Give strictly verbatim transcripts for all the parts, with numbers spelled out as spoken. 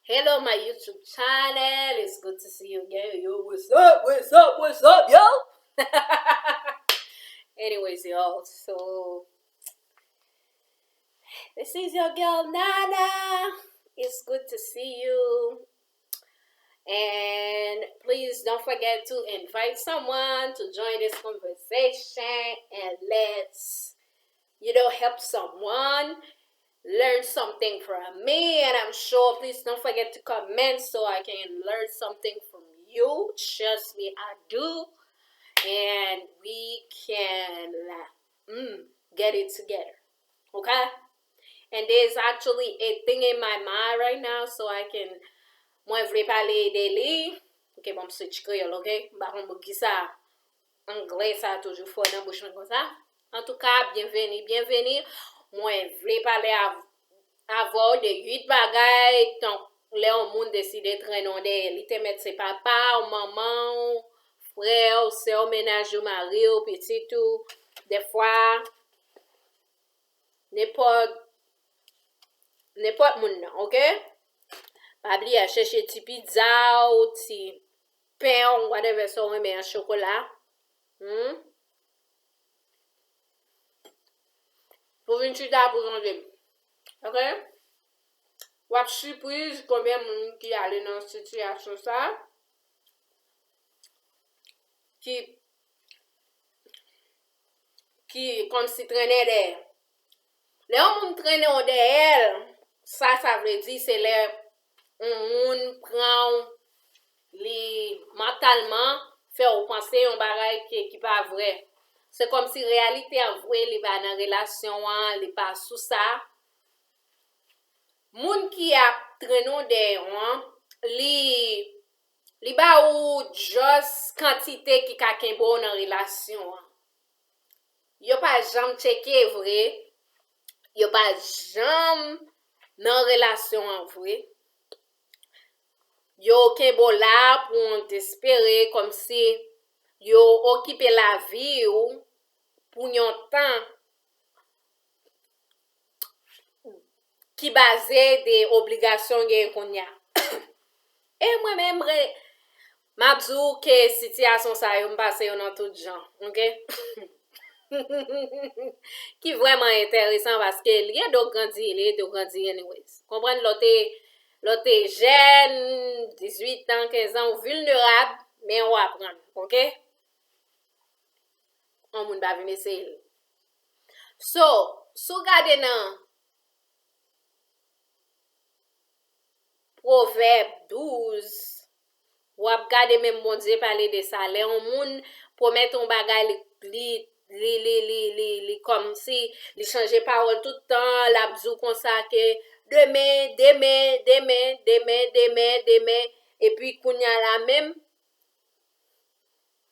Hello, my YouTube channel. It's good to see you again. Yo, what's up? What's up? What's up, yo? Anyways, y'all, so this is your girl Nana. It's good to see you. And please don't forget to invite someone to join this conversation and let's, you know, help someone learn something from me. And I'm sure, please don't forget to comment so I can learn something from you. Trust me, I do. And we can, mm, get it together. Okay? And there's actually a thing in my mind right now, so I can, mwen vle pale de li. Ok, bon, m switch kreyòl, ok? M pa konn poukisa anglè sa toujou fò nan bouch mwen konsa. Antouka, byenveni, byenveni. Mwen vle pale av-, avè w de uit bagay, tank lè yon moun deside trennen w dèyè. Li te mèt se papa w, manman w, frè w, sè w, mennaj ou, mari w, pitit ou. Dèfwa, nenpòt, nenpòt moun nan, ok? Pa bliye al chèche ti pizza w, ti pen w, whatever sa w renmen an chokola. Hmm? Pou vin chita pou sonje m. Ok? W ap sipriz konbyen moun ki ale nan sitiyasyon sa, ki, ki kòmsi trennen dèyè. Lè yon moun trennen w dèyè l, sa sa vle di, se lè yon moun pran w, li mantalman fè w panse yon bagay ki, ki pa vrè. Se kòmsi reyalite an vre, li pa nan relasyon an, li pa sou sa. Moun ki ap trennen w dèyè w an, li, li ba ou just kantite ki ka kenbe w nan relasyon an. Yo pa janm tcheke vre, yo pa janm nan relasyon an vre. Yo kenbe w la pou yon dezespere, kòmsi yo okipe lavi w pou yon tan ki baze de obligasyon w genyen kounye a. E mwen menm, re-, m ap di w ke sitiyasyon sa yo, m pase yo nan tout jan, ok? Ki vrèman enteresan paske li ede w grandi, li ede w grandi anyways. Konprann lè w te, lè w te jèn, dizuit an, kenz an, ou vilnerab, men ou aprann, ok? Yon moun pa vin eseye l. So, si w gade nan Pwovèb douz, w ap gade menm Bondye pale de sa. Lè yon moun pwomèt yon bagay, li, li, li, li, li, li, li kòmsi li chanje pawòl tout tan, l ap di w konsa ke demen, demen, demen, demen, demen, demen, epi kounye a la menm,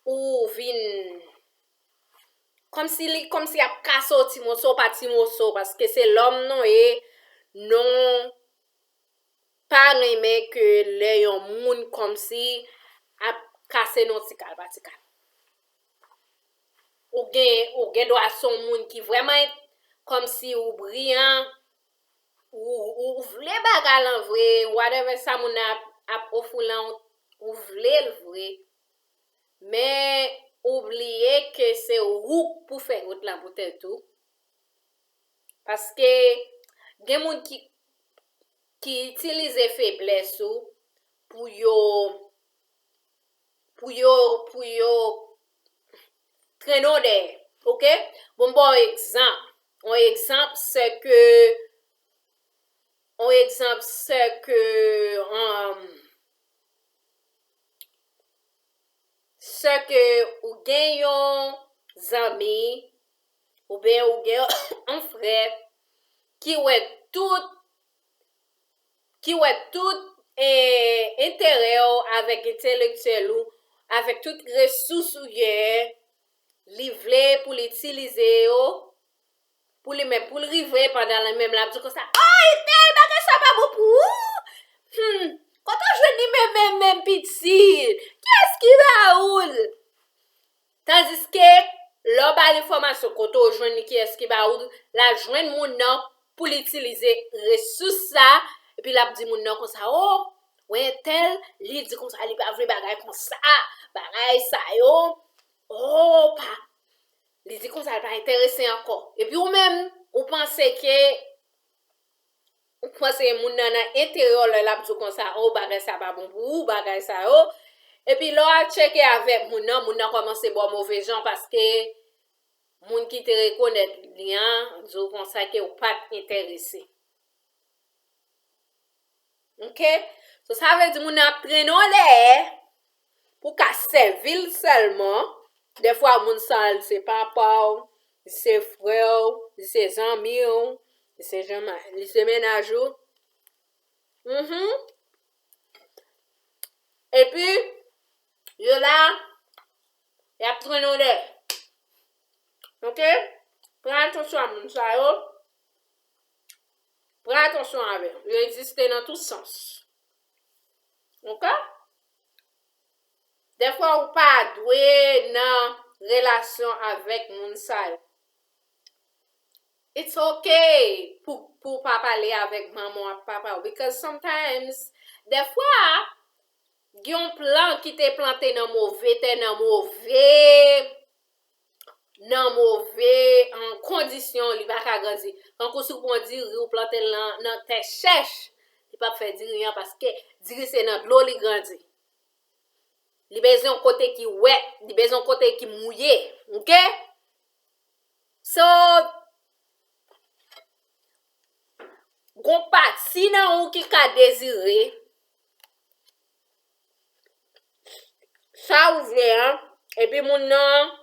ou vin kòmsi li, kòmsi y ap kase w ti moso pa ti moso, paske se lòm nou ye, nou pa renmen ke lè yon moun kòmsi ap kase nou ti kal pa ti kal. Ou gen, ou gen dwa se yon moun ki vrèman kòmsi ou briyan, ou, ou, ou vle bagay lan vre, whatever sa moun nan ap, ap ofri w lan, ou vle l vre, men ou bliye ke se ou k pou fè wout lan pou tèt ou. Paske gen moun ki, ki itilize feblès ou pou yo, pou yo, pou yo trennen w dèyè, ok? Bon, m ba w yon egzanp. Yon egzanp, se ke, yon egzanp, se ke, um, se ke ou gen yon zanmi, oubyen ou gen yon frè ki wè tout, ki wè tout, eh, enterè w avèk entelektyèl ou, avèk tout resous ou genyen, li vle pou l itilize yo pou li menm, pou l rive pandan li menm l ap di konsa, "Oh, entèl, bagay sa pa bon pou ou! Hmm, kote w jwenn li menm, menm, menm, pitit? Kiyès ki ba ou l?" Tandiske, lè w ba l enfòmasyon kote w jwenn li, kiyès ki ba ou l, l al jwenn moun nan pou l itilize resous sa, Epi l ap di moun nan konsa, o, wè entèl, li di konsa, li pa vle bagay konsa, bagay sa yo, o, pa, li di konsa, li pa enterese ankò. Epi ou menm, ou panse ke, ou panse moun nan nan enteryè w lè l ap di w konsa, o, bagay sa pa bon pou ou, bagay sa yo. Epi lè w al tcheke avèk moun nan, moun nan kòmanse ba w move jan paske moun ki te rekonèt li an di w konsa ke w pa t enterese. Ok? So, sa vle di moun nan ap trennen w dèyè pou w ka sèvi l sèlman. Dèfwa, moun sa a, li se papa w, li se frè w, li se zanmi w, li se janm-, li se mennaj ou. Mhm. Epi, yo la, y ap trennen w dèyè. Ok? Pran atansyon a moun sa yo. Pran atansyon avè yo. Yo egziste nan tout sans. Ok? Dèfwa, ou pa dwe nan relasyon avèk moun sa yo. It's ok pou, pou w pa pale avèk manman w ak papa w, because sometimes, dèfwa, gen yon plan ki te plante nan move tè, nan move, nan move, an, kondisyon, li pa ka grandi. Tankou si w pran diri, ou plante l nan, nan tè chèch, li p ap fè diri an, paske diri se nan dlo li grandi. Li bezwen yon kote ki wèt, li bezwen yon kote ki mouye, ok? So, gon pati nan ou ki ka dezire sa ou vle an, epi moun nan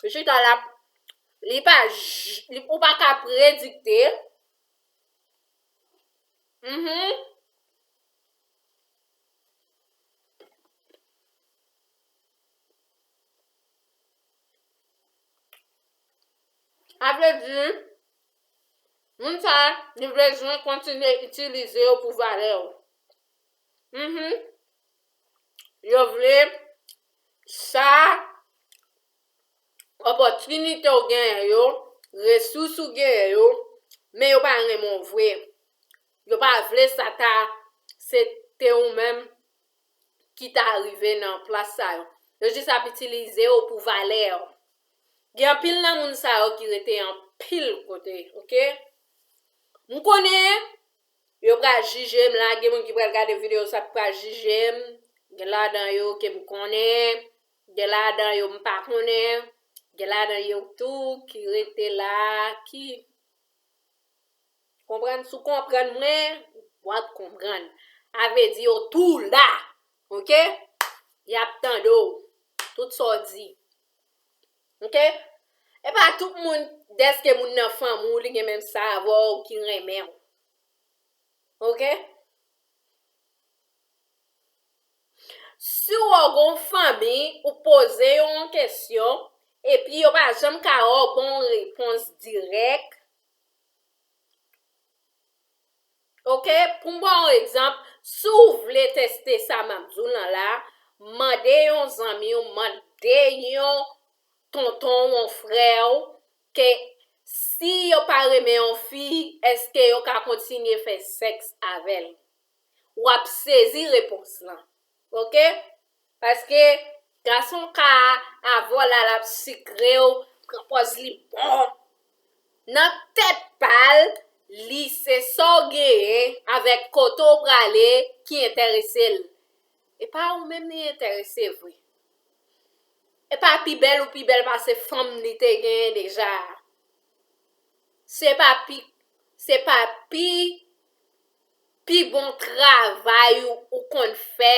chita la, li pa j-, li, ou pa ka predikte. Mhm. Sa vle di, moun sa, li bezwen kontinye itilize w pou valè w. Mhm. Yo vle sa, opòtinite w genyen yo, resous ou genyen yo, men yo pa renmen w vre. Yo pa vle sa ta, se te ou menm ki ta rive nan plas sa yo. Yo jis ap itilize w pou valè w. Gen anpil nan moun sa yo ki rete anpil kote, ok? M konnen yo pral jije m la, gen moun ki pral gade videyo sa ki pral jije m. Gen ladan yo ke m konnen, gen ladan yo m pa konnen, gen ladan yo tou ki rete la, ki konprann, si w konprann mwen, w ap konprann. Sa vle di yo tou la, ok? Y ap tande w, tout sa w di. Ok? E pa tout moun, dèske moun nan fanmi w, li gen menm sa avè w, ki renmen w. Ok? Si w wè w gon fanmi, ou poze yo yon kesyon, epi yo pa janm ka ba w bon repons dirèk, ok? Pou m ba w yon egzanp, si w vle teste sa m ap di w lan la, mande yon zanmi w, mande yon tonton w, yon frè w, ke si yo pa renmen yon fi, èske yo ka kontinye fè sèks avè l? W ap sezi repons lan. Ok? Paske gason ka avè w la, l ap sikre w, pran pòz li bon. Nan tèt pa l, li se sa w genyen avèk kote w prale ki enterese l. E pa ou menm li enterese vre. E pa pi bèl ou pi bèl pase fanm li te genyen deja a. Se pa pi, se pa pi, pi bon travay ou, ou konn fè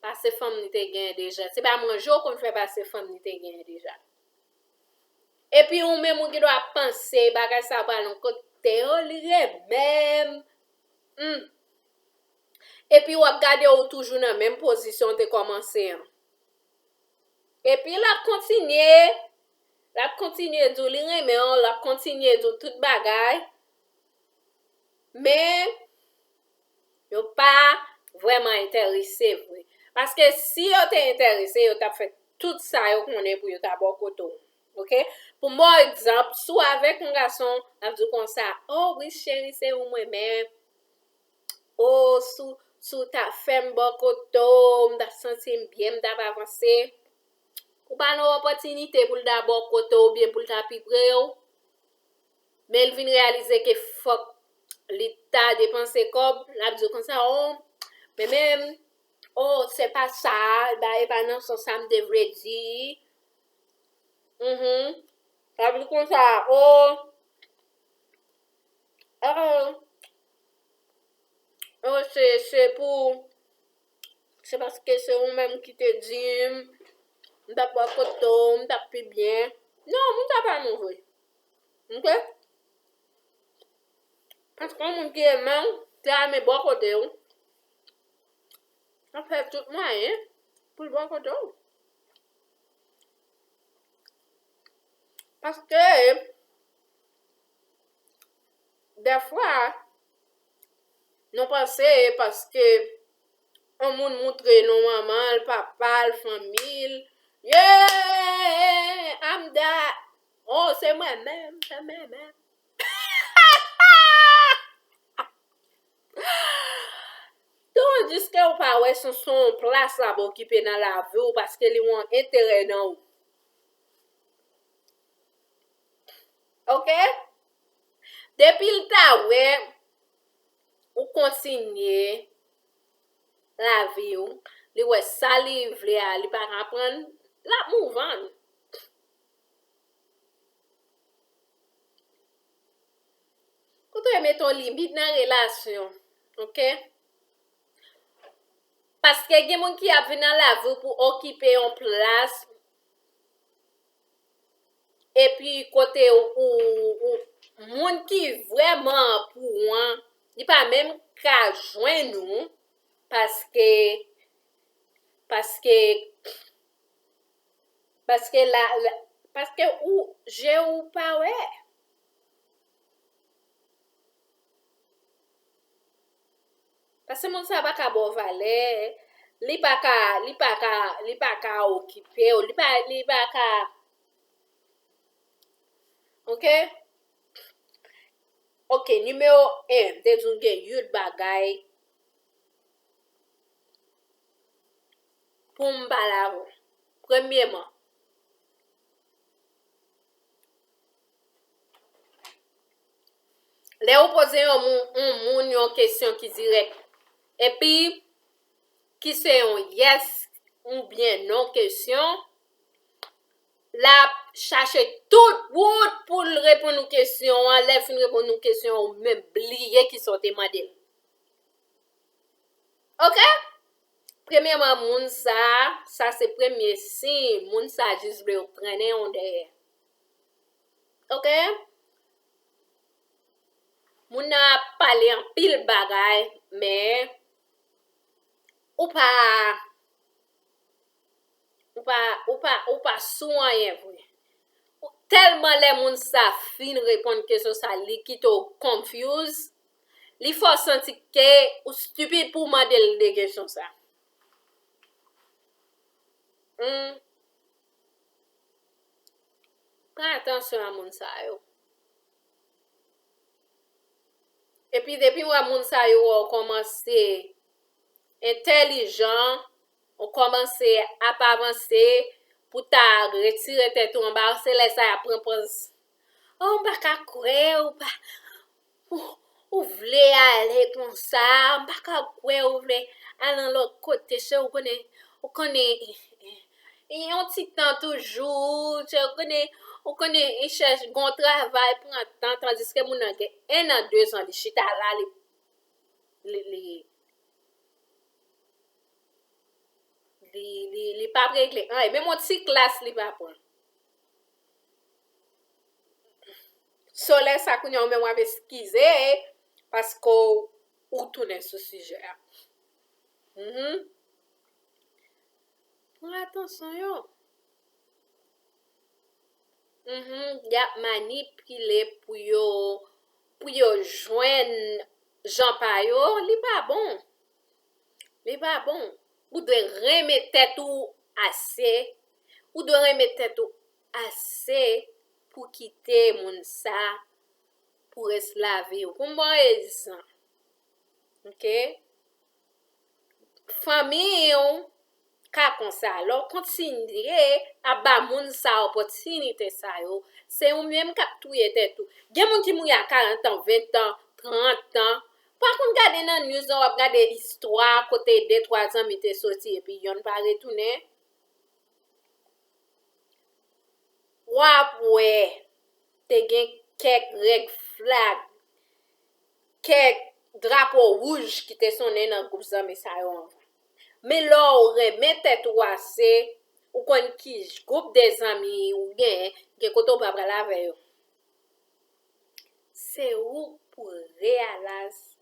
pase fanm li te genyen deja. Se pa manje ou konn fè pase fanm li te genyen deja. Epi ou menm ou gen dwa panse bagay sa pral yon kote, o, li renmen m. Hmm. Epi w ap gade ou toujou nan menm pozisyon w te kòmanse an. Epi l ap kontinye, l ap kontinye di w li renmen w, l ap kontinye di w tout bagay. Men, yo pa vrèman enterese vre. Paske si yo te enterese, yo t ap fè tout sa yo konnen pou yo ta bò kote w. Ok? Pou m ba w egzanp, si w avèk yon gason, l ap di w konsa, o wi, cheri, se ou m renmen. o, si w, si w ta fè m bò kote w, m t ap santi m byen, m t ap avanse. Ou pa nan opòtinite pou l ta bò kote w oubyen pou l ta pi pre w. Men l vin reyalize ke fòk li ta depanse kòb, l ap di w konsa, o, men menm, o, se pa sa, e pa, e pa nan sans sa m te vle di. Mhm. L ap di w konsa, o, o, o, se, se pou, se paske se ou menm ki te di m, m t ap bò kote w, m t ap pi byen. Non, moun sa pa move. Ok? Paske yon moun ki renmen w, te renmen bò kote w, l ap fè tout mwayen pou l bò kote w. Paske, dèfwa, nou panse paske yon moun moutre nou manman l, papa l, fanmi l, yeah, I'm that. Oh, se mwen menm, se mwen menm. Tandiske ou pa wè se, se yon plas l ap okipe nan lavi w paske li wè yon enterè nan ou. Ok? Depi l ta wè ou kontinye lavi w, li wè sa li vle a, li pa ka pran l, l ap move on. Ou dwe mete yon limit nan relasyon, ok? Paske gen moun ki ap vin nan lavi w pou okipe yon plas, epi kote ou, ou, ou, moun ki vrèman pou ou an, li pa menm ka jwenn ou, paske, paske, paske la, la, paske ou, je ou pa wè. Paske moun sa pa ka ba w valè, li pa ka, li pa ka, li pa ka okipe w, li pa, li pa ka. Ok? Ok, nimewo en, m te di w gen yut bagay pou m pale avè w. Premyeman, lè ou poze yon moun, yon moun yon kesyon ki dirèk, epi ki se yon yes oubyen non kesyon, l ap chache tout wout pou l reponn ou kesyon an. Lè l fin reponn ou kesyon an, ou menm bliye kisa w te mande l. Ok? Premyeman, moun sa, sa se premye siy, moun sa jis vle w trennen yon dèyè. Ok? Moun nan ap pale anpil bagay, men ou pa, ou pa, ou pa, ou pa sou anyen vre. Tèlman lè moun sa fin reponn kesyon sa, li kite w confuse, li fè w santi ke ou stupid pou w mande l de kesyon sa. Hmm. Pran atansyon a moun sa yo. Epi depi w wè moun sa yo wè w kòmanse entèlijan, ou kòmanse ap avanse pou ta retire tèt ou anba, se lè sa y ap pran pòz. Oh, m pa ka kwè, ou pa, ou, ou vle ale konsa, m pa ka kwè, ou vle al nan lòt kote, se ou konnen, ou konnen, yon ti tan toujou, se ou konnen, ou konnen, e chèche gon travay pran tan, tandiske moun nan gen en an, de zan, li chita la, li, li, li, li, li, li p ap regle anyen. Menm yon ti klas li pa pran. So, lè sa kounye a, ou menm w ap eskize paske w, ou tounen sou sijè a. Mhm. Pran atansyon yo. Mhm, y ap manipile pou yo, pou yo jwenn jan pa yo, li pa bon. Li pa bon. Ou dwe renmen tèt ou ase. Ou dwe renmen tèt ou ase pou kite moun sa pou rès lavi w. Pou m ba w egzanp. Ok? Fanmi w ka konsa. Lè w kontinye ap ba moun sa opòtinite sa yo, se ou menm k ap touye tèt ou. Gen moun ki mouri a karant an, ven an, trant an. Pa konn gade nan news non, w ap gade istwa kote de twa zanmi te soti epi yonn pa retounen. W ap wè te gen kèk red flag, kèk drapo wouj ki te sonnen nan gwoup zanmi sa yo anvan. Men lè w renmen tèt ou ase, ou konn ki gwoup de zanmi ou genyen, gen kote w pa pral avè yo. Se ou pou reyalize,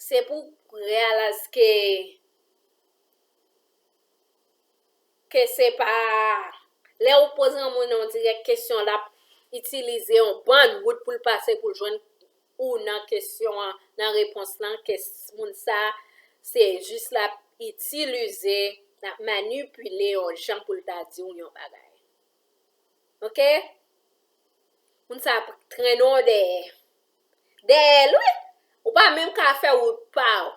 se pou reyalize ke ke se pa lè ou poze yon moun yon dirèk kesyon, l ap itilize yon bann wout pou l pase pou l jwenn ou nan kesyon an, nan repons lan, ke s- moun sa, se jis l ap itilize, l ap manipile yon jan pou l ta di w yon bagay. Ok? Moun sa ap trennen w dèyè. Dèyè l, wi. Ou pa menm ka fè wout pa w.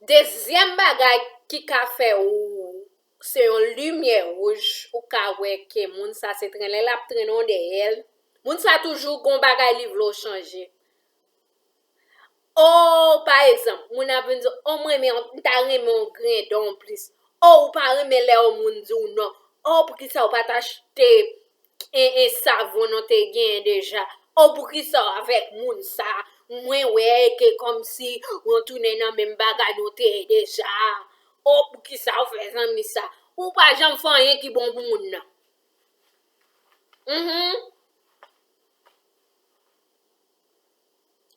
Dezyèm bagay ki ka fè ou se yon limyè wouj, ou ka wè ke moun sa se trennen l ap trennen w dèyè l. Moun sa toujou gon bagay li vle w chanje. O, pa egzanp, moun ap vin di w, o, mwen renmen, m ta renmen yon grenn dan w plis. O, ou pa renmen lè yon moun di w non. O, poukisa ou pa t achte en, en savon nou te genyen deja? O, poukisa w avèk moun sa? Mwen wè ke kòmsi w tounen nan menm bagay nou te ye deja. O, poukisa w fè zanmi sa? Ou pa janm fè anyen ki bon pou moun nan. Mhm.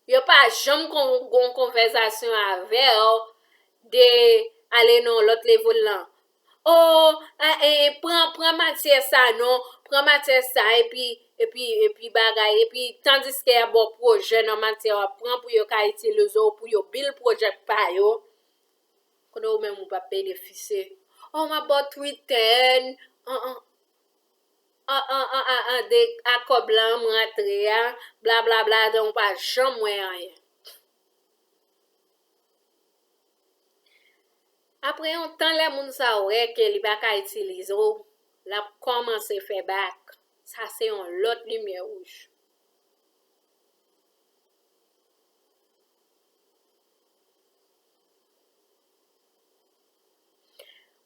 Yo pa janm kon- gon konvèsasyon avè w de ale nan lòt level lan. O, a, e, e, pran, pran matyè sa non, pran matyè sa, epi, epi, epi bagay, epi tandiske y ap ba w pwojè nan matyè w ap pran pou yo ka itilize w, pou yo build pwojè pa yo. Kote ou menm ou p ap benefisye. O, m ap ba w tweeten, an, an, an, an, an, an, an, de, a kòb la m rantre a, bla, bla, bla, dan ou pa janm wè anyen. Apre yon tan, lè moun sa wè ke li pa ka itilize w, l ap kòmanse fè bak. Sa se yon lòt limyè wouj.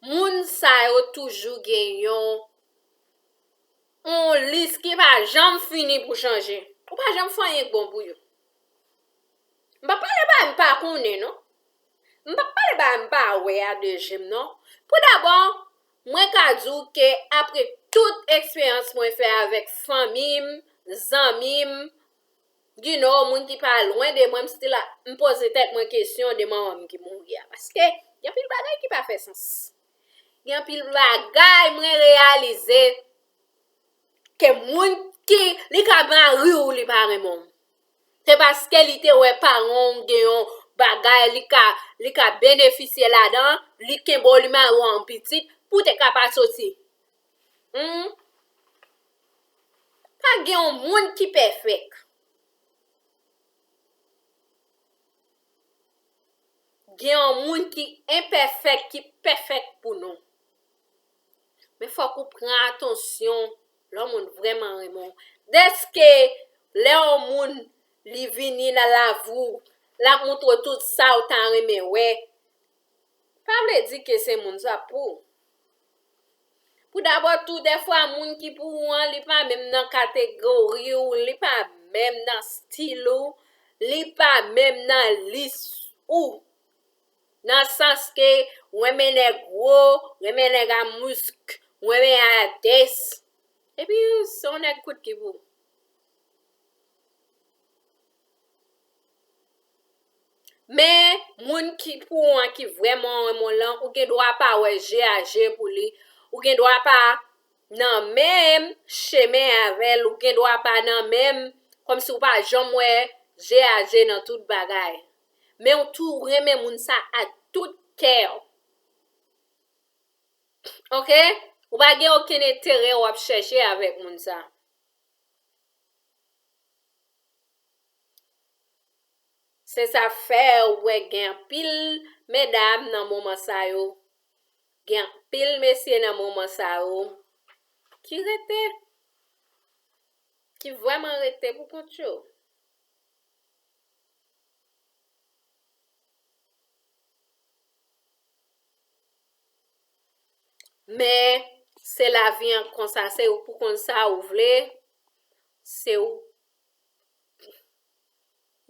Moun sa yo toujou gen yon, yon lis ki pa janm fini pou chanje. Ou pa janm fè anyen k bon pou yo. M pa pale bagay m pa konnen, non. M pa pale bagay m pa wè a de je m, non. Pou dabò, mwen ka di w ke apre tout eksperyans mwen fè avèk fanmi m, zanmi m, you know, moun ki pa lwen de mwen, m still ap, m poze tèt mwen kesyon de manman m ki mouri a. Paske gen anpil bagay ki pa fè sans. Gen anpil bagay mwen reyalize ke moun ki, li ka mari w, li pa renmen w. Se paske li te wè paran w gen yon bagay, li ka, li ka benefisye ladan, li kenbe w, li mare w an pitit, pou w te ka pa soti. Hmm? Pa gen yon moun ki pèfèk. Gen yon moun ki enpèfèk, ki pèfèk pou nou. Men fòk ou pran atansyon lè yon moun vrèman renmen w. Dèske lè yon moun li vini nan lavi w, l ap montre w tout sa w ta renmen wè, pa vle di ke se moun sa pou ou. Pou dabò tou, dèfwa moun ki pou ou an, li pa menm nan kategori w, li pa menm nan stil ou, li pa menm nan lis ou. Nan sans ke w renmen nèg gwo, w renmen nèg a misk, w renmen a dès. Epi se yon nèg kout ki pou ou. Men, moun ki pou ou an ki vrèman renmen w lan, ou gen dwa pa wè je a je pou li, ou gen dwa pa nan menm chemen avè l, ou gen dwa pa nan menm, kòmsi ou pa janm wè je a je nan tout bagay. Men ou tou renmen moun sa ak tout kè w. Ok? Ou pa gen okenn enterè w ap chèche avèk moun sa. Se sa fè ou wè gen anpil medam nan moman sa yo, gen anpil mesye nan moman sa yo ki rete, ki vrèman rete pou kont yo. Men, se lavi an konsa, se ou pou konn sa ou vle, se ou,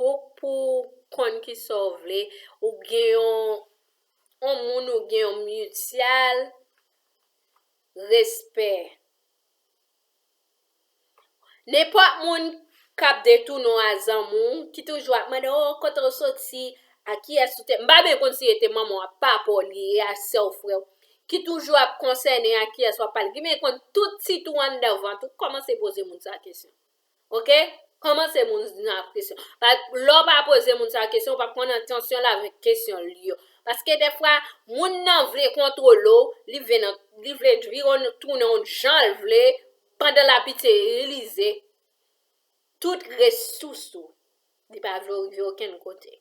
ou pou konn ki sa ou vle, ou gen yon, yon moun, ou gen yon mityal respè. Nenpòt moun k ap detounen w a zanmi w, ki toujou ap mande, "Oh, kote w soti? A kiyès ou te?" M pa byen konn si e te manman w, a papa w li ye, a sè w, frè w, ki toujou ap konsène a kiyès w ap pale. Ki byen konn tout tit ou anndan vant ou, kòmanse poze moun sa kesyon. Oke? Kòmanse moun sa kesyon. Pa, lè w pa poze moun sa kesyon, w p ap konn entansyon l avèk kesyon li yo. Paske dèfwa, moun nan vle kontwole w, li vle nan, li vle vire w tounen yon jan l vle, pandan l ap itilize tout resous ou, li pa vle w rive okenn kote.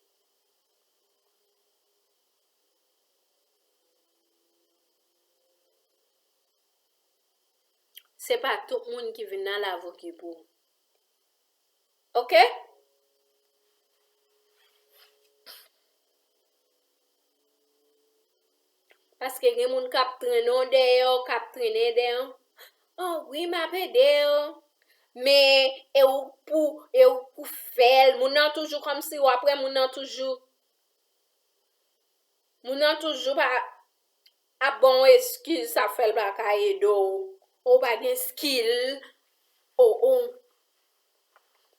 Se pa tout moun ki vin nan lavi w ki pou ou. Oke? Paske gen moun k ap trennen w dèyè, k ap trennen dèyè. Oh, wi, m ap ede w. Men, e ou k pou, e ou k pou fè l. Moun nan toujou kòmsi w ap wè moun nan toujou. Moun nan toujou pa ap ba w eskiz, sa fè l pa ka ede w. Ou pa gen skill. O, o.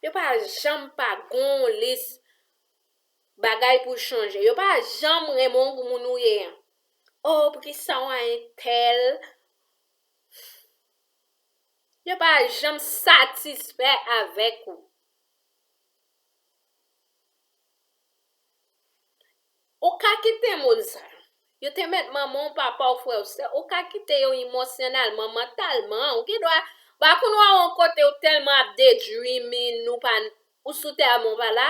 Yo pa janm pa gon lis bagay pou chanje. Yo pa janm renmen w pou moun ou ye an. Oh, poukisa w a entèl? Yo pa janm satisfè avèk ou. Ou ka kite moun sa. Yo te mèt manman w, papa w, frè w, sè w. Ou ka kite yo emosyonèlman, mantalman. Ou gen dwa, pa konn w a yon kote ou tèlman ap daydreaming, ou pa, ou sou tèlman w pa la.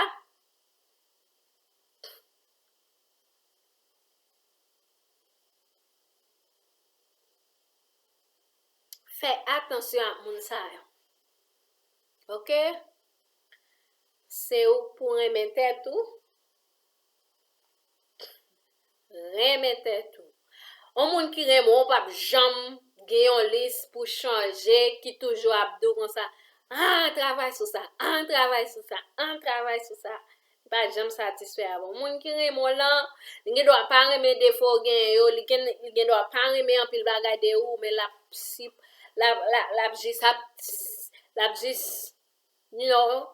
Fè atansyon ak moun sa yo. Oke? Se ou k pou renmen tèt ou. Renmen tèt ou. Yon moun ki renmen w p ap janm gen yon lis pou chanje, ki toujou ap di w konsa, "An, travay sou sa, an, travay sou sa, an, travay sou sa." Li pa janm satisfè avè w. Moun ki renmen w lan, li gen dwa pa renmen defo w genyen yo, li gen, li gen dwa pa renmen anpil bagay de ou, men l ap, l ap, l ap jis ap, l ap jis, you know,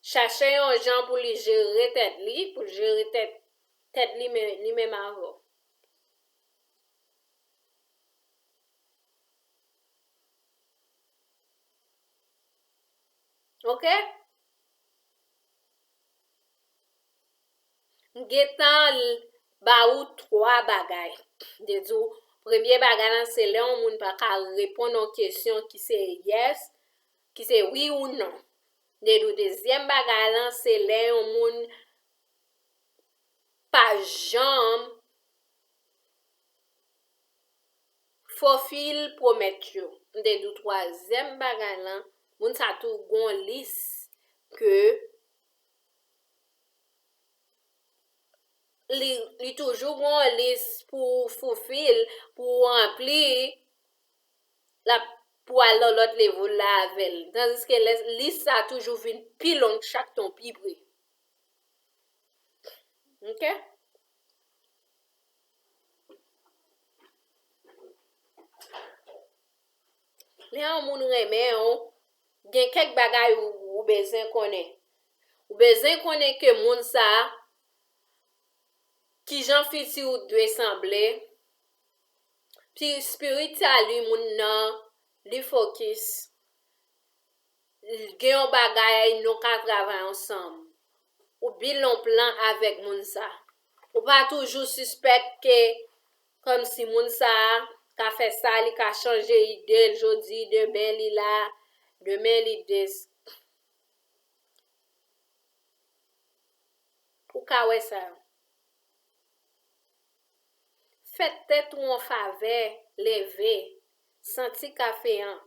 chache yon jan pou li jere tèt li, pou l jere tèt, tèt li men, li menm avè w. Oke? M gentan ba ou twa bagay. M te di w, premye bagay lan, se lè yon moun pa ka reponn yon kesyon ki se yes, ki se wi ou non. M te di w, dezyèm bagay lan, se lè yon moun pa janm fofil pwomèt yo. M te di w twazyèm bagay lan, moun sa tou gon lis ke li, li toujou gon lis pou fofil, pou ranpli, l ap, pou al nan lòt level la avè l. Tandiske lè, lis sa toujou vin pi long chak tan w pi pre. Oke? Lè yon moun renmen w, gen kèk bagay ou, ou bezwen konnen. Ou bezwen konnen ke moun sa, kijan fiti ou dwe sanble, pi espirityèl li moun nan, li fokis, gen yon bagay nou ka travay ansanm. Ou build yon plan avèk moun sa. Ou pa toujou sispèk ke kòmsi moun sa ka fè sa, li ka chanje ide l jodi, demen li la, demen li dis. Pou ka wè sa. Fè tèt ou yon favè, leve, santi kafe an.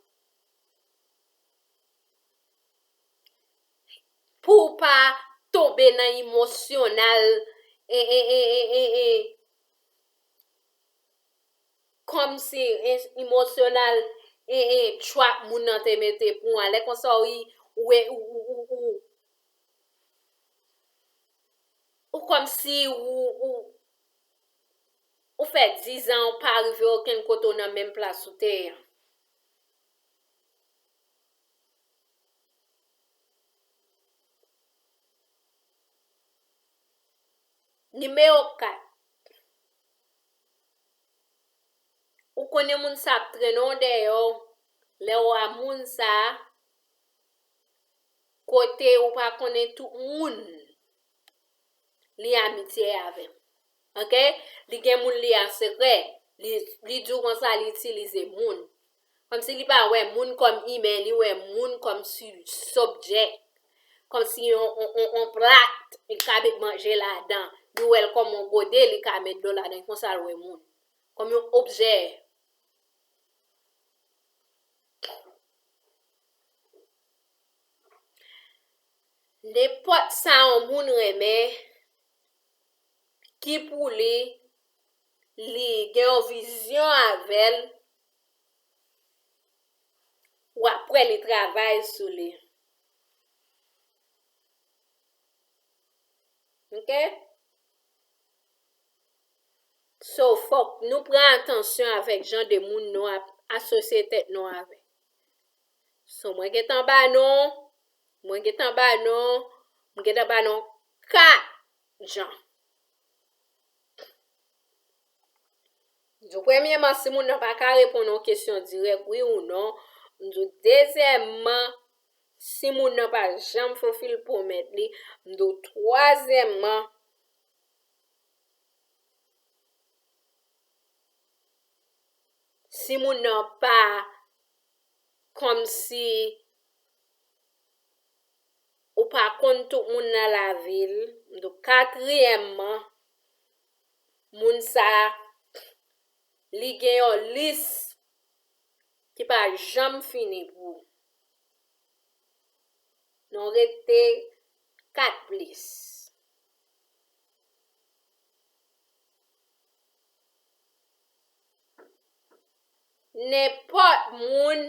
Pou w pa tonbe nan emotional, e, e, e, e, e, e, kòmsi, e, emotional, e, e, trap moun nan te mete pou w. Lè konsa, ou, ou, ou, ou, ou, ou, ou kòmsi ou, ou, ou fè dizan ou pa rive okenn kote, ou nan menm plas ou te ye an. Nimewo kat. Ou konnen moun sa ap trennen w dèyè w. Lè w a moun sa, kote ou pa konnen tout moun li amitye avè w. Oke? Li gen moun li an sekrè. Li, li di w konsa, li itilize moun. Kòmsi li pa wè moun kòm imen, li wè moun kòm si, subject. Kòmsi yon, yon, yon, yon plat, li ka met manje ladan. Li wè l kòm yon gode, li ka met dlo ladan. Konsa l wè moun. Kòm yon objè. Nenpòt sa yon moun renmen, ki pou li, li gen yon vizyon avè l, w ap wè li travay sou li. Oke? So, fòk nou pran atansyon avèk jan de moun nou ap asosye tèt nou avèk. So, mwen gentan ba nou, mwen gentan ba nou, mwen gentan ba nou kat jan. M di w, premyèman, si moun nan pa ka reponn yon kesyon dirèk, wi ou non. M di w, dezyèmman, si moun nan pa janm fulfill pwomèt li, m di w, twazyèmman, si moun nan pa, kòmsi ou pa konn tout moun nan lavi l, m di w, katriyèmman, moun sa, li gen yon lis ki pa janm fini pou ou. Nou rete kat plis. Nenpòt moun,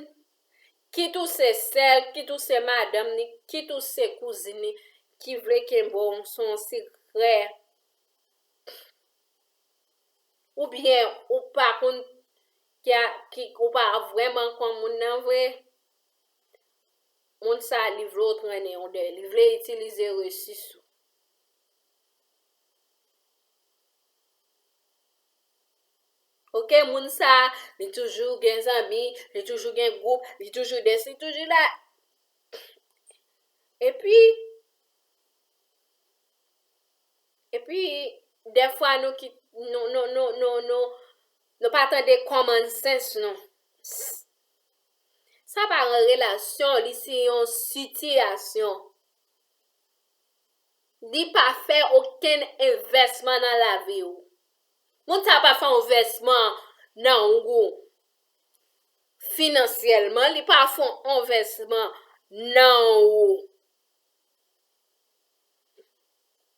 kit ou se sè l, kit ou se madanm ni, kit ou se kouzin ni, ki vle kenbe w se yon sekrè, oubyen ou pa konn ki a, ki, ou pa vrèman konn moun nan vre, moun sa, li vle w trennen w dèyè, li vle itilize resis ou. Oke, moun sa, li toujou gen zanmi, li toujou gen gwoup, li toujou dès, li toujou la. Epi, epi, dèfwa nou ki, nou, nou pa tande common sense nou. Sa pa yon relasyon, li se yon sitiyasyon. Li pa fè okenn envèsman nan lavi w. Moun sa pa fè envèsman nan ou finansyèlman, li pa fè envèsman nan ou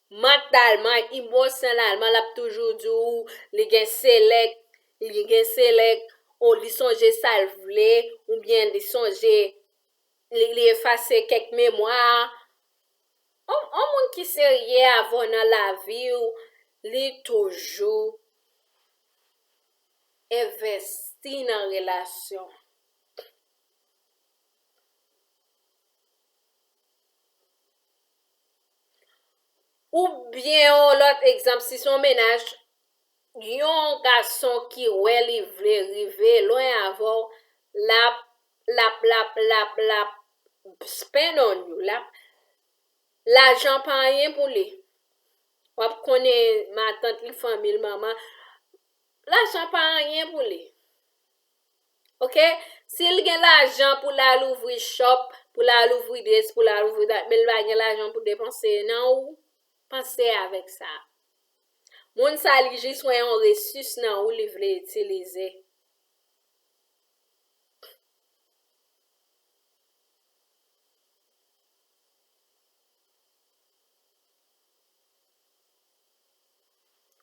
mantalman, emosyonèlman, l ap toujou di w li gen selèk, li gen selèk, o li sonje sa l vle, oubyen li sonje, li, li efase kèk memwa. On, on moun ki serye avè w nan lavi w, li toujou envèsti nan relasyon. Oubyen yon lòt egzanp, si se yon mennaj, yon gason ki wè li vle rive lwen avè w, l ap, l ap, l ap, l ap, l ap spend on you, l ap, lajan pa anyen pou li. W ap konnen matant li, fanmi l, manman, lajan pa anyen pou li. Oke? Si l gen lajan pou l al ouvri shop, pou l al ouvri this, pou l al ouvri that, men l pa gen lajan pou depanse nan ou, Panse avèk sa. Moun sa li jis wè yon resis nan ou li vle itilize.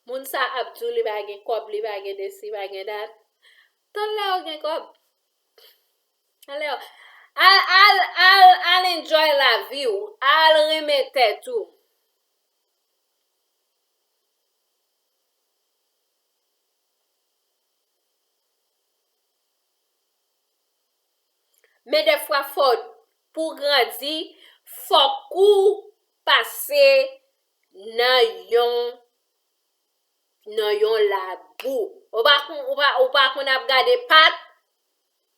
Moun sa ap di w li pa gen kòb, li pa gen desi, li pa gen dat. Talè w gen kòb. Talè w. Al, al, al, al enjoy lavi w. Al renmen tèt ou. Men dèfwa fò pou w grandi, fòk ou pase nan yon, nan yon labou. Ou pa konn, ou pa, ou pa konn ap gade pat,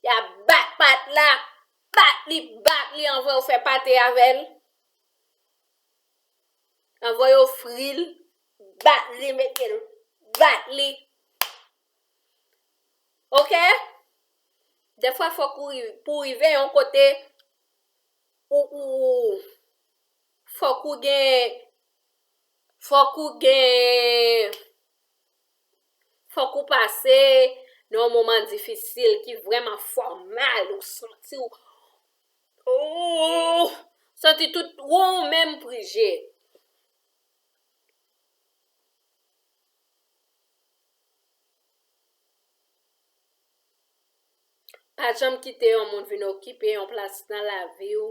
y ap bat pat la, bat li, bat li, anvan yo fè pate avè l. Anvan yo fri l, bat li, mete l, bat li. Oke? Dèfwa fòk ou ri-, pou w rive yon kote ou, ou, ou, fòk ou gen, fòk ou gen, fòk ou pase nan yon moman difisil ki vrèman fè w mal, ou santi w, ou santi tout ou menm prije. Pa janm kite yon moun vin okipe yon plas nan lavi w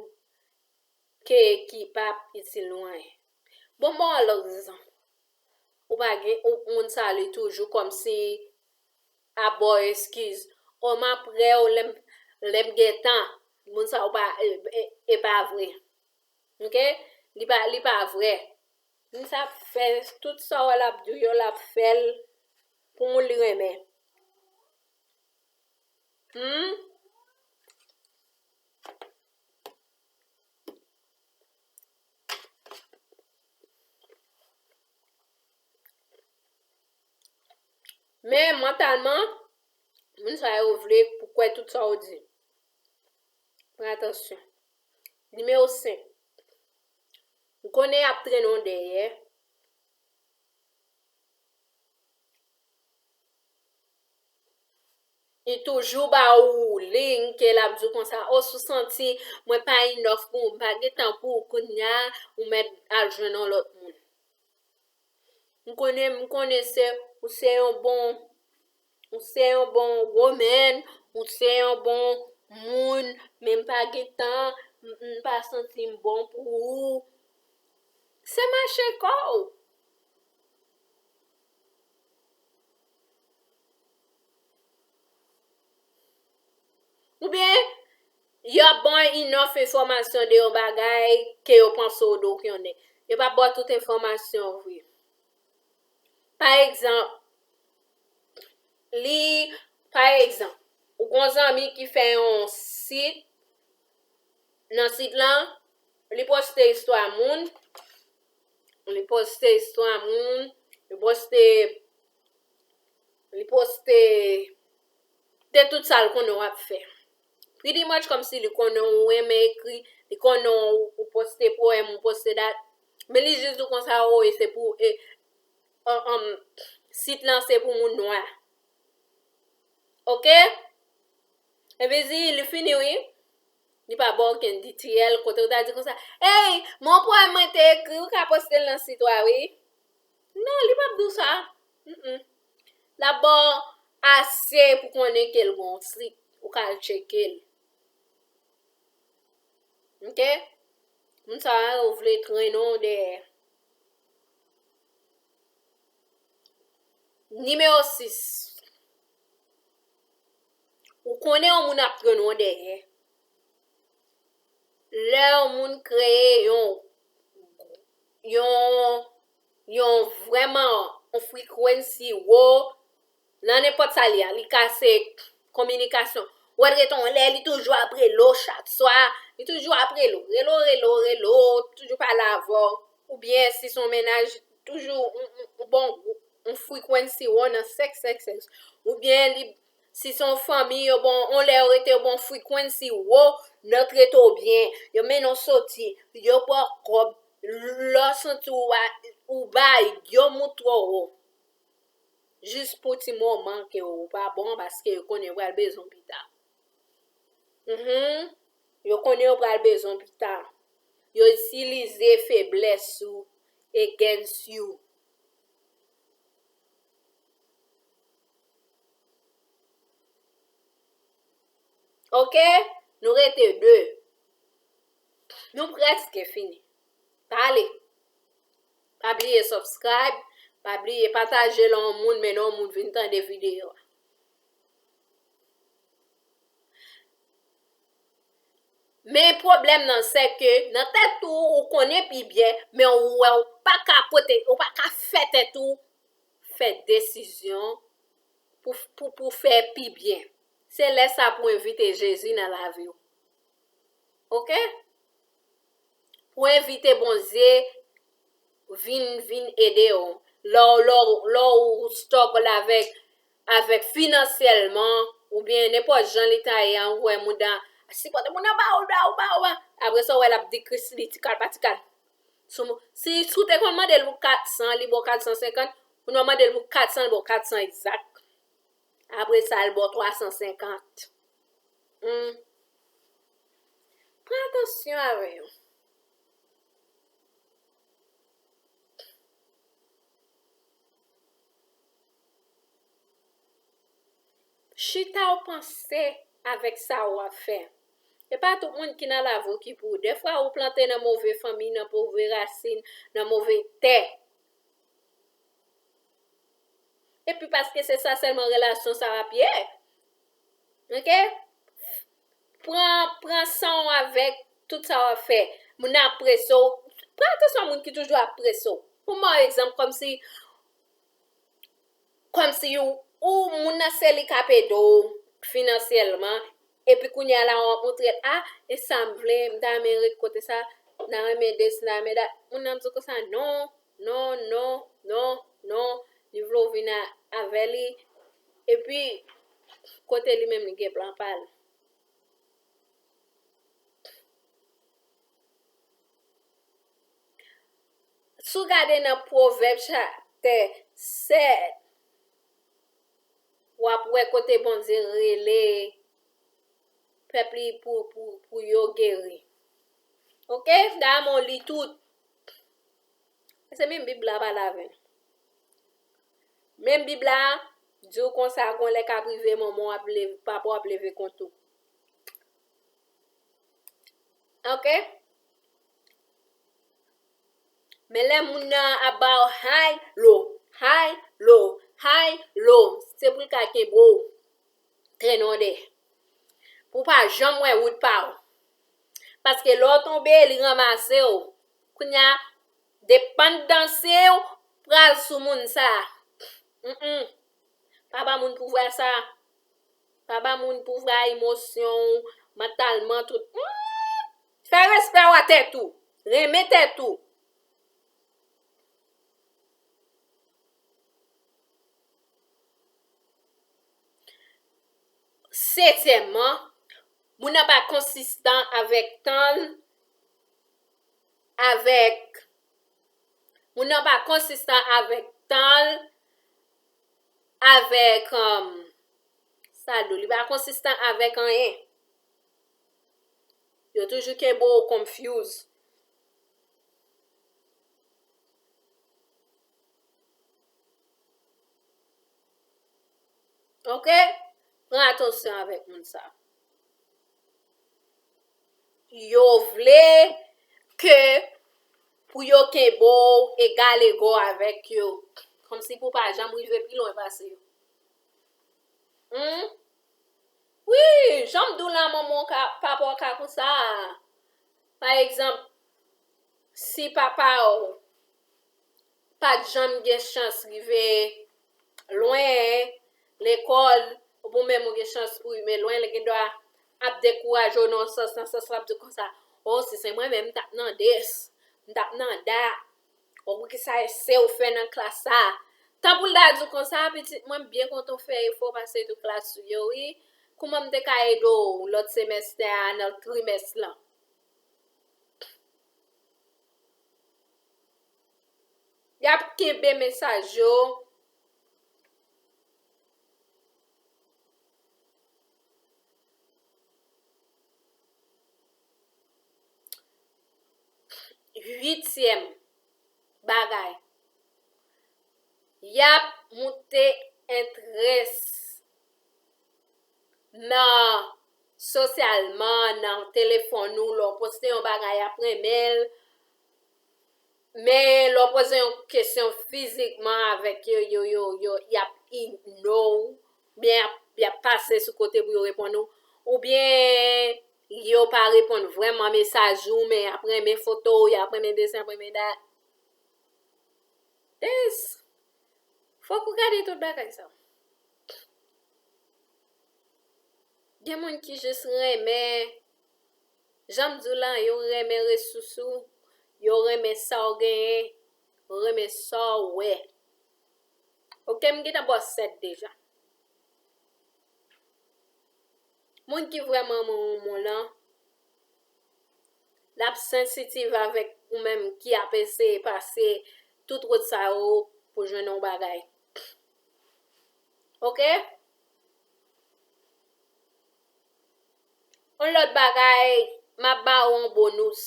ke ki p ap itil ou anyen. Bon, bon, lòt egzanp. Ou pa gen, ou, moun sa li toujou kòmsi ap ba w eskiz. O, m ap rè w lè m, lè m gen tan. Moun sa ou pa, e, e, e pa vre. Oke? Li pa, li pa vre. Moun sa ap fè tout sa w wè l ap di w yo, l ap fè l pou moun li renmen. Hmm? Men mantalman, moun sa yo vle pou kwè tout sa w di. Pran atansyon. Nimewo senk. M konnen y ap trennen w dèyè. Li toujou ba ou ling ke l ap di w konsa, o, si w santi mwen pa enough pou ou, m pa gen tan pou ou, kounye a, ou mèt al jwenn yon lòt moun. M konnen, m konnen se, ou se yon bon, ou se yon bon woman, ou se yon bon moun, men m pa gen tan, m, m pa santi m bon pou ou. Se mache kò w. Oubyen, y ap ba w enough enfòmasyon de yon bagay ke yo panse w dwe konnen. Yo p ap ba w tout enfòmasyon vre. Pa egzanp, li, pa egzanp, ou gon zanmi ki fè yon sit, nan sit lan, li poste istwa moun, li poste istwa moun, li poste, li poste de tout sa l konnen w ap fè. Pretty much kòmsi li konnen w renmen ekri, li konnen w, ou poste powèm, ou poste dat. Men li jis di w konsa, o, e se pou, e, an, an, sit lan se pou moun nwa. Oke? Epi di, li fini wi. Li pa ba w okenn detail, kote w ta di konsa, "Ey, men yon powèm mwen te ekri, ou ka poste l nan sit ou a wi." Non, li p ap di w sa. Mm-mm. L ap ba w ase pou konnen ke l gon sit, ou ka al tcheke l. Oke? Moun sa yo vle trennen w dèyè. Nimewo sis. Ou konnen yon moun ap trennen w dèyè. Lè yon moun kreye yon, yon, yon vrèman yon frequency wo, nan nenpòt sa li a, li ka se kominikasyon. Ou wè l ret yon lè, li toujou ap rele w chak swa, li toujou ap rele w, rele w, rele w, rele w, toujou pale avè w. Oubyen si se yon mennaj, toujou yon, yon, yon bon gwoup, yon frequency wo nan sèks, sèks, sèks. Oubyen li, si se yon fanmi, yo bon, yon lè yo rete, yo bon frequency wo, nan trete w byen, yo mennen w soti, yo ba w kòb, lè w santi w a, ou bay yon mout twò wo. Jis pou ti moman ke ou pa bon, paske yo konnen yo pral bezwen w pita. Mhm. Yo konnen yo pral bezwen w pita. Yo itilize feblès ou against you. Ok? Nou rete de. Nou prèske fini. Pale. Pa bliye subscribe, pa bliye pataje l yon moun, mennen yon moun vin tande videyo a. Men pwoblèm nan, se ke nan tèt ou, ou konnen pi byen, men ou wè ou pa ka pote, ou pa ka fè tèt ou fè desizyon pou, pou, pou fè pi byen. Se lè sa pou envite Jezi nan lavi w. Ok? Pou envite Bondye vin, vin ede w. Lè w, lè w, lè w struggle avèk, avèk finansyèlman, oubyen nenpòt jan li ta ye a, ou wè moun nan, sipòte moun nan ba ou, ba ou, ba ou, ba. Apre sa, w wè l ap dekris li, ti kal pa ti kal. Si, si w te konn mande l pou kat san, li ba w kat san senkant, ou nan mande l pou kat san, li ba w kat san egzak. Apre sa, l ba w twa san senkant. Hmm. Pran atansyon avè yo. Chita w panse avèk sa w ap fè. E pa tout moun ki nan lavi w ki pou ou. Dèfwa ou plante nan move fanmi, nan move rasin, nan move tè. Epi paske se sa sèlman relasyon sa w ap ye. Ok? Pran, pran san w avèk tout sa w ap fè. Moun nan ap prese w. Pran atansyon a moun ki toujou ap prese w. Pou m ba w egzanp, kòmsi, kòmsi ou, ou moun nan se li k ap ede w finansyèlman, epi kounye a la w ap montre l, a, e sa m vle, m ta renmen ret kote sa, m ta renmen ede si, m ta renmen da, moun nan ap di w konsa, non, non, non, non, non, li vle w vin a, avè li, epi kote li menm li gen plan pa l. Si w gade nan Pwovèb chaptè sèt, w ap wè kote Bondye rele pèp li pou, pou, pou yo geri. Ok? Dayè, mwen li tout. Se menm Bib la pale avè n. Menm Bib la di w konsa, gon lè k ap rive, manman w ap leve, papa w ap leve kont ou. Ok? Men lè moun nan ap ba w high, low, high, low, high, low, se pou l ka kenbe w, trennen w dèyè. Pou w pa janm wè wout pa w. Paske lè w tonbe, li ranmase w. Kounye a, depandanse w pral sou moun sa. Mm-mm. Pa ba moun pouvwa sa. Pa ba moun pouvwa emosyon w, mantalman, tout. Mm! Fè respè w a tèt ou. Renmen tèt ou. Setyèmman, moun nan pa konsistan avèk tan l, avèk, moun nan pa konsistan avèk tan l, avèk, um, sa l di w, li pa konsistan avèk anyen. Yo toujou kenbe w confuse. Ok? Pran atansyon avèk moun sa. Yo vle ke pou yo kenbe w egalego avèk yo. Kòmsi pou w pa janm rive pi lwen pase yo. Hmm? Wi, jan m di w la, manman w ka, papa w ka konsa. Pa egzanp, si papa w pa t janm gen chans rive lwen lekòl, oubyen menm ou gen chans pou rive lwen, li gendwa ap dekouraje w nan yon sans, nan sans l ap di konsa, o, si se mwen menm, m t ap nan des, m t ap nan da, o, poukisa se ou fè nan klas sa? Tan pou l ta di w konsa, pitit mwen, m byen kontan w fè efò pase tout klas ou yo, wi. Kouman m te ka ede w lòt semèstè a, nan trimès lan? Y ap kenbe mesaj yo. Uityèm bagay, y ap moute enterès nan sosyalman, nan telefòn ou, lè w poste yon bagay, y ap renmen l. Men lè w poze yon kesyon fizikman avèk yo, yo, yo, yo, y ap ignore w, oubyen y ap, y ap pase sou kote pou yo reponn ou, oubyen yo pa reponn vrèman mesaj ou, men y ap renmen foto w, y ap renmen desen, y ap renmen dat. Des, fòk ou gade tout bagay sa. Gen moun ki jis renmen, jan m di w lan, yo renmen resous ou, yo renmen sa w genyen, yo renmen sa w wè. Oke, m gentan ba w sèt deja. Moun ki vrèman renmen w lan, l ap sansitiv avèk ou menm ki ap eseye pase tout wout sa yo pou jwenn yon bagay. Oke? Yon lòt bagay, m ap ba ou yon bonus.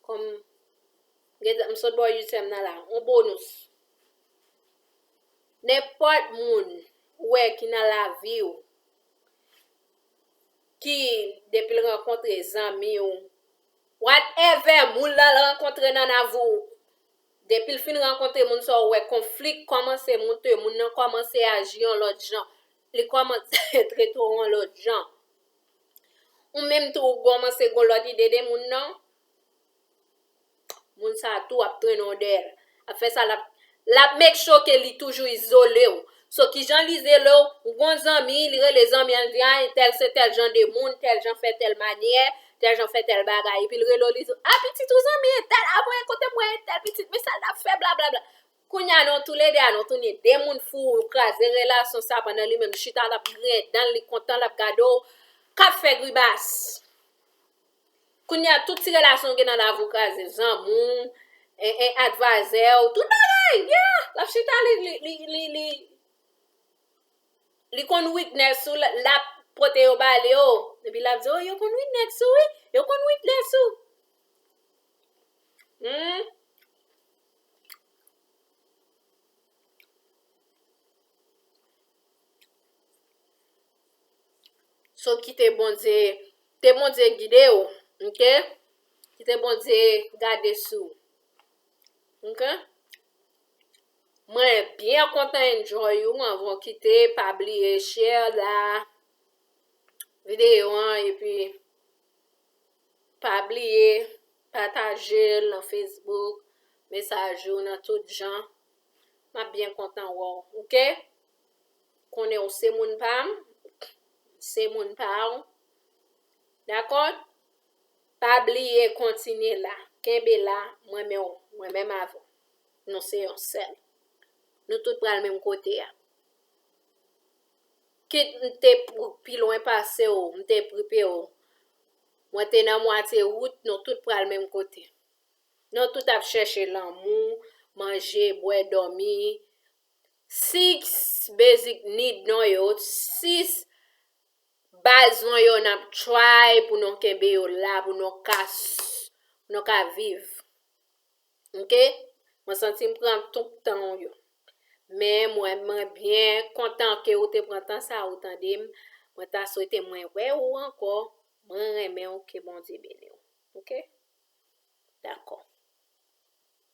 Kòm m sot ba w uityèm nan la, yon bonus. Nenpòt moun ou wè ki nan lavi w, ki depi l rankontre zanmi w, whatever moun lan rankontre nan lavi w, depi l fin rankontre moun sa w wè konfli kòmanse moute, moun nan kòmanse aji yon lòt jan, li kòmanse trete w yon lòt jan. Ou menm tou ou kòmanse gen lòt ide de moun nan, moun sa tou ap trennen w dèyè l. Ap fè sa, l ap, l ap make sure ke li toujou izole w. So, kijan li izole w? Ou gon zanmi, li rele zanmi an, li di, a, entèl se tèl jan de moun, tèl jan fè tèl manyè, tèl jan fè tèl bagay. Epi l rele w, li di, a, pitit ou zanmi entèl, a, mwen kote m wè entèl pitit, men sa l t ap fè, blablabla. Kounye a, nou toulede a, nou tounen de moun fou, ou kraze relasyon sa, pandan li menm chita, l ap griyen dan l, li kontan, l ap gade w, k ap fè gribas. Kounye a, tout ti relasyon w gen nan lavi w kraze. Zanmi w, en, en, advayzè w, tout bagay, yeah! L ap chita, li, li, li, li, li, li konn weakness ou, l, l ap pote yo ba li, o. Epi l ap di, o, yo konn weakness ou, wi. Yo konn weakness ou. Hmm? So, kite Bondye, kite Bondye gide w, oke? Kite Bondye gade sou w, oke? Mwen byen kontan enjoy ou, anvan w kite, pa bliye share la videyo an, epi pa bliye pataje l nan Facebook, mesaj ou nan tout jan. M ap byen kontan wè w, oke? Konnen w se moun pa m, se moun pa w. Dakò? Pa bliye kontinye la. Kenbe la, mwen menm, mwen menm avè w. Nou se yon sèl. Nou tout pral menm kote a. Kit m te p-, pi lwen pase w, m te pripe w, mwen te nan mwatye wout, nou tout pral menm kote. Nou tout ap chèche lanmou, manje, bwè, dòmi. Six basic need nou yo, sis baz nou yo, n ap try pou nou kenbe yo la, pou nou ka s-, nou ka viv. Oke? Mwen santi m pran tout tan w yo. Men mwen, mwen byen kontan ke ou te pran tan sa ou tande m. Mwen ta swete mwen wè ou ankò. Mwen renmen w, ke Bondye beni w. Oke? Dakò.